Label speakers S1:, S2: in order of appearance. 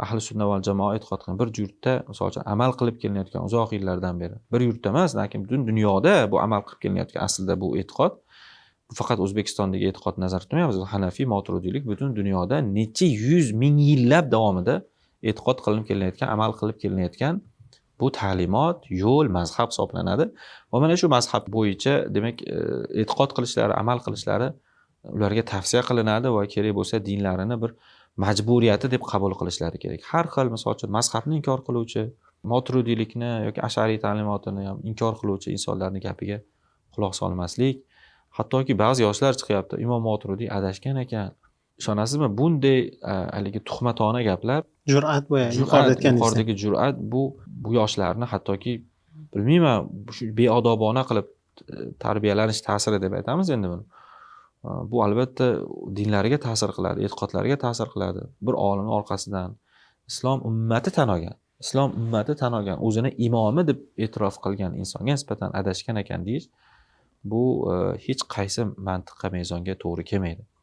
S1: Ahli sunna val jamoa e'tiqod qilgan bir yurtda, misol uchun, amal qilib kelinayotgan uzoq yillardan beri, bir yurtda emas, balki butun dunyoda bu amal qilib kelinayotgan aslida bu e'tiqod, bu faqat O'zbekistondagi e'tiqodni nazarda tutmayapmiz. Hanafiy, moturudiylik butun dunyoda necha yuz ming yillab davomida e'tiqod qilinib kelinayotgan, amal qilib kelinayotgan bu ta'limot, yo'l, mazhab hisoblanadi. Va mana shu mazhab bo'yicha, demak, e'tiqod qilishlari, amal qilishlari ularga tavsiya qilinadi va kerak bo'lsa dinlarini bir majburiyati deb qabul qilishlari kerak. Har xil, misol uchun, mazhabni inkor qiluvchi, moturudiylikni yoki ashariy ta'limotini ham inkor qiluvchi insonlarni gapiga quloq solmaslik. Hattoki ba'zi yoshlar chiqyapti, Imom Moturudiy adashgan ekan. Ishonasizmi, bunday haligi tuhmatona gaplar,
S2: jur'at, boya yuqorida aytganingizdek,
S1: yuqoridagi jur'at bu yoshlarni hattoki, bilmayman, shu beodobona qilib tarbiyalanish ta'siri deb aytamiz endi buni. Bu albatta dinlariga ta'sir qiladi, e'tiqodlariga ta'sir qiladi. Bir olimni orqasidan islom ummati tan olgan, islom ummati tan olgan, o'zini imomi deb e'tirof qilgan insonga nisbatan adashgan ekan deyish, bu hech qaysi mantiqqa, mezonga to'g'ri kelmaydi.